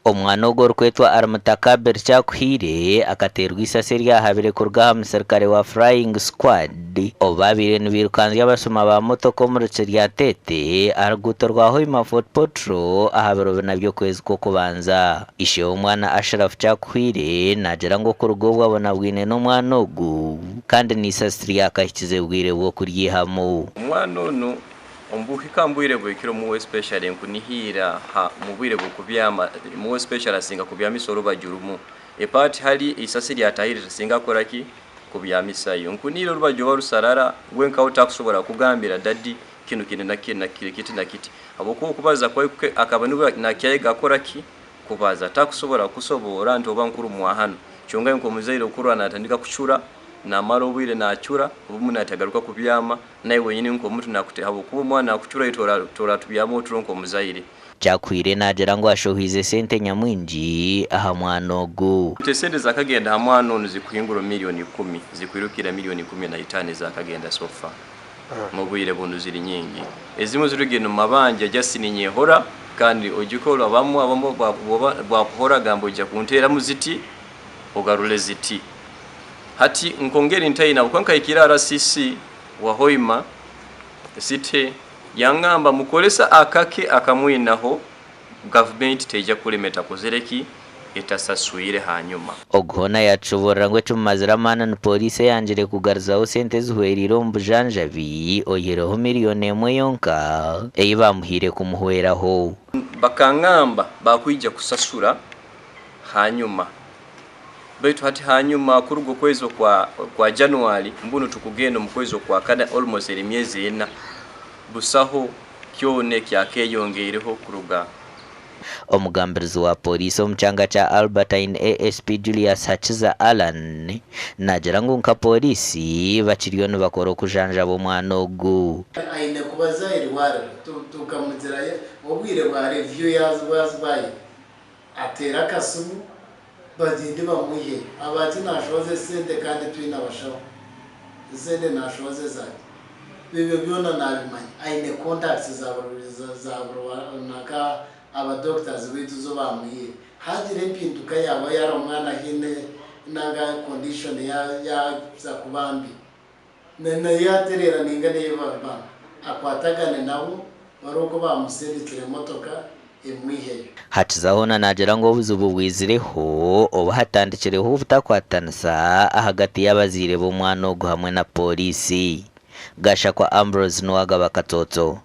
Omwana ogu orikwetwa Almutakabir Kyakuhiire akateerwa eisasi eryahabire kuruga aha musirikare wa Flying Squad obu baabaire nibairukanzya abashuma ba motoka omu Rukiryanteete aha ruguuto rwa Hoima Fort Portal aha biro bina by'okwezi kw'okubanza. Ishe w'omwana Ashraf Kyakuhwire naagira ngu okuruga obu abonabwine n'omwana ogu kandi n'eisasi tiryakahikize bwire bw'okuryihamu. Omwana onu omubuhika mubwire bwekiro more especially nkunihiira ha mubwire bwokubyama more especially asinga kubyamisa orubaju rumu epart hari eisasi ryatahire tasinga kukoraki kubyamisayo nkuniira orubaju oba rusarara gwe nkawe takusobora kukugambira daddy kinu kiri na kiri na kiri kiti na kiti habwokuba okubaza kwe akaba nibwo nakyayega kukoraki kubaza takusobora kukusoboora nti oba nkurumwa hanu kyonka iwe nkomuzaire okurora natandika kucura namara obwire nacura obumu natagaruka kubyama Naiwe wenyini nk'omuntu nakute habwokuba omwana akucura itwe toratubyama oturo nk'omuzaire. Kyakuhwire naagira ngu ashohoize sente nyamwingi aha mwana ogu. Itwe esente ezakagenda ha mwana onu zikuhingura omu milioni ikumi, zikwirukira milioni 15 ezakagenda so far mubwire bunu ziri nyingi. Ezimu zirugire omu mabanja just ninyehora kandi oijuke abamu abamu bwakuhora agamba oija kunteramu ziti ogarure ziti. Hati nkongera ntaine habwokuba nkahikira RCC wa Hoima City yangamba mukorese akake akamwinaho gavumenti teija kulema etakozire ki? Etasaswire hanyuma. Ogu hoona yaatushoboorora ngu ekimumazire amaani ni pooriisi eyangire kugaruzaho sente ezihwereire omu bujanjabi oihireho miriyoni emwe yonka ei baamuhaire kumuhweraho. Bakangamba baakwija kusasura hanyuma. Baitu hati hanyuma kuruga okwezi okwa kwa January mbunu tukugenda omu kwezi okwakana almost eri myezi ena busaho kyona ekyakeyongeireho kuruga. Omugambirizi wa Pooriisi omu kyanga kya Albertine ASP Julius Hakiza Allan naagira ngu nka Pooriisi bakiriyo nibakora okujanjaba omwana ogu. Aine kubaza eirwariro tukamugira obwire bwa review bwayo Ateere akasimu bagyende bamwiheyo. Habwaki nashohoza esente kandi twine abashaho? Esente nashohoza ezaki? Ebyo byona nabimanya. Aine contacts za buri za buri nanka aba doctors baitu zo bamuhaire. Hagira empinduka yaba yari omwana haine nanka condition yaza kuba mbi, nayo yatereera ninga nayo akwatagane nabo barebe oku bamusindikira emotoka emwiheyo. Hakiza hoona naagira ngu obuzibu bwizireho obu hatandikireho obutakwatanisa ahagati y'abazaire b'omwana ogu hamwe na pooriisi. Gashakwa Ambrose Nuwagaba Katsotso.